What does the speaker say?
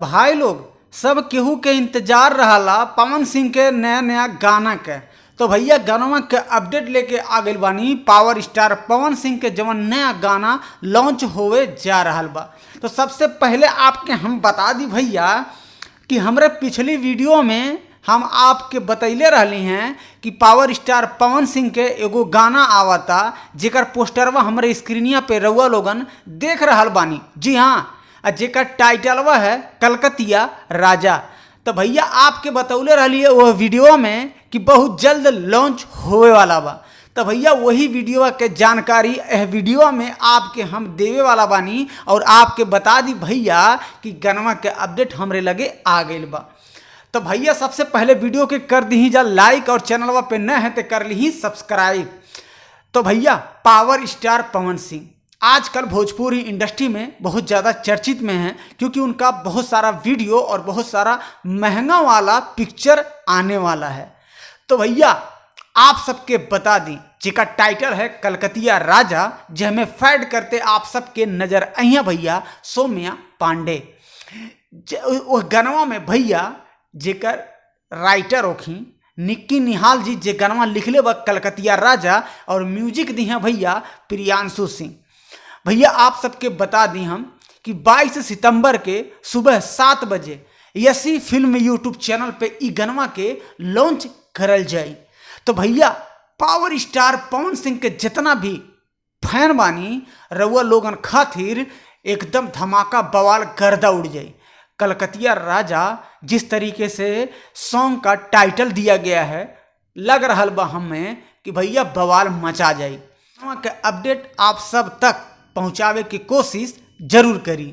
भाई लोग, सब केहू के इंतजार रहला पवन सिंह के नया नया गाना के। तो भैया गानवा के अपडेट लेके आ गइल बानी। पावर स्टार पवन सिंह के जवन नया गाना लॉन्च होवे जा रहल बा। तो सबसे पहले आपके हम बता दी भैया कि हमरे पिछली वीडियो में हम आपके बतैले रहली हैं कि पावर स्टार पवन सिंह के एगो गाना आवता, जेकर पोस्टरवा हमरे स्क्रीनिया पे रउआ लोगन देख रहल बानी। जी हाँ, आ जेकर टाइटलवा है कलकतिया राजा। तो भैया आपके बतौले रहली है वो वीडियो में कि बहुत जल्द लॉन्च होवे वाला बा। तो भैया वही वीडियो के जानकारी एह वीडियो में आपके हम देवे वाला बानी और आपके बता दी भैया कि गनवा के अपडेट हमरे लगे आ गइल बा। तो भैया सबसे पहले वीडियो के कर दी जा लाइक और चैनलवा पे न है तो कर ली सब्सक्राइब। तो भैया पावर स्टार पवन सिंह आजकल भोजपुरी इंडस्ट्री में बहुत ज़्यादा चर्चित में हैं, क्योंकि उनका बहुत सारा वीडियो और बहुत सारा महंगा वाला पिक्चर आने वाला है। तो भैया आप सबके बता दी जिसका टाइटल है कलकतिया राजा, जिसमें फैड करते आप सबके नज़र अहिया भैया सौम्या पांडे। वो गनवा में भैया जेकर राइटर होखी निक्की निहाल जी, जे गनवा लिखले बा कलकतिया राजा, और म्यूजिक दी हैं भैया प्रियांशु सिंह। भैया आप सबके बता दी हम कि 22 सितंबर के सुबह 7 बजे यसी फिल्म यूट्यूब चैनल पे ई गनवा के लॉन्च करल जाई। तो भैया पावर स्टार पवन सिंह के जितना भी फैन बानी रउआ लोगन खातिर एकदम धमाका बवाल गर्दा उड़ जाई। कलकतिया राजा जिस तरीके से सॉन्ग का टाइटल दिया गया है, लग रहा बा हमें कि भैया बवाल मचा जाई। के अपडेट आप सब तक पहुंचावे की कोशिश जरूर करी।